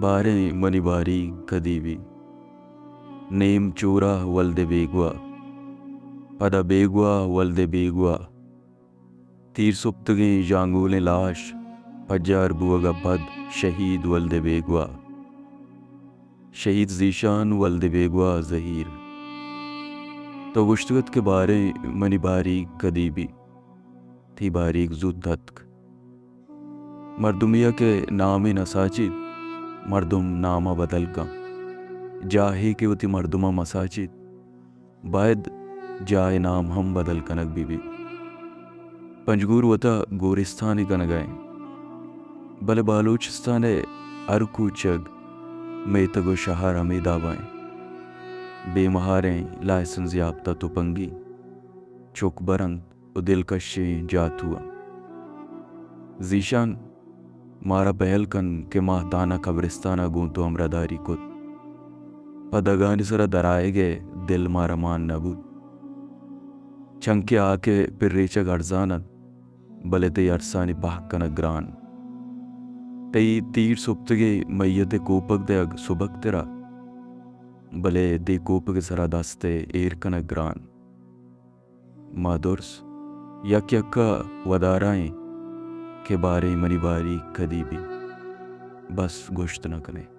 باریں منی باریگ کدی بی؟ نیم چورہ ولد بیگواہ، پدا بیگواہ ولد بیگواہ۔ تیر سپتگیں ژانگولیں لاش پجار بوگ ءَ پد شہید ولد بیگواہ۔ شہید ذیشان ولد بیگواہ زہیر۔ تو گوشتگ ات کہ باریں منی باریگ کدی بی؟ تئی باریگ زوت اتک۔ مردمے ءَ کہ نامے نہ ساچیت، مردم نام ءَ بدل کن۔ جاہے کہ وتی مردم ءَ مہ ساچیت، باید جاہ ءِ نام ہم بدل کنگ بہ بیت۔ پنجگور وتا گورستانے کنگ ءَ انت، بلے بالوچستان ءِ ہر کوچگ، میتگ ءُ شہر ہمے داب ءَ انت۔ بے مہاریں لائسنس یافتہ تپنگی چک بر انت ءُ دلکشیں جاتو انت۔ ذیشان، مارا پہل کن کہ ماہتانہ قبرستان ءَ گوں تو ہمراہداری کت۔ پہ دگانی سرا درآیگ ءِ دل مارا مان نہ بوت۔ چنکہ آ کہ پریچگ ارزان انت، بلے تئی ارسانی پہک کنگ گران۔ تئی تیر سپتگیں میت ءِ کوپگ دئیگ سبکتر ءَ، بلے دے کوپگ ءِ سرا دست ءِ ایر کنگ گران۔ ما درس یک یک ءَ ودارائیں کہ باریں منی باریگ کدی بی، بس گوشت نہ کنئے۔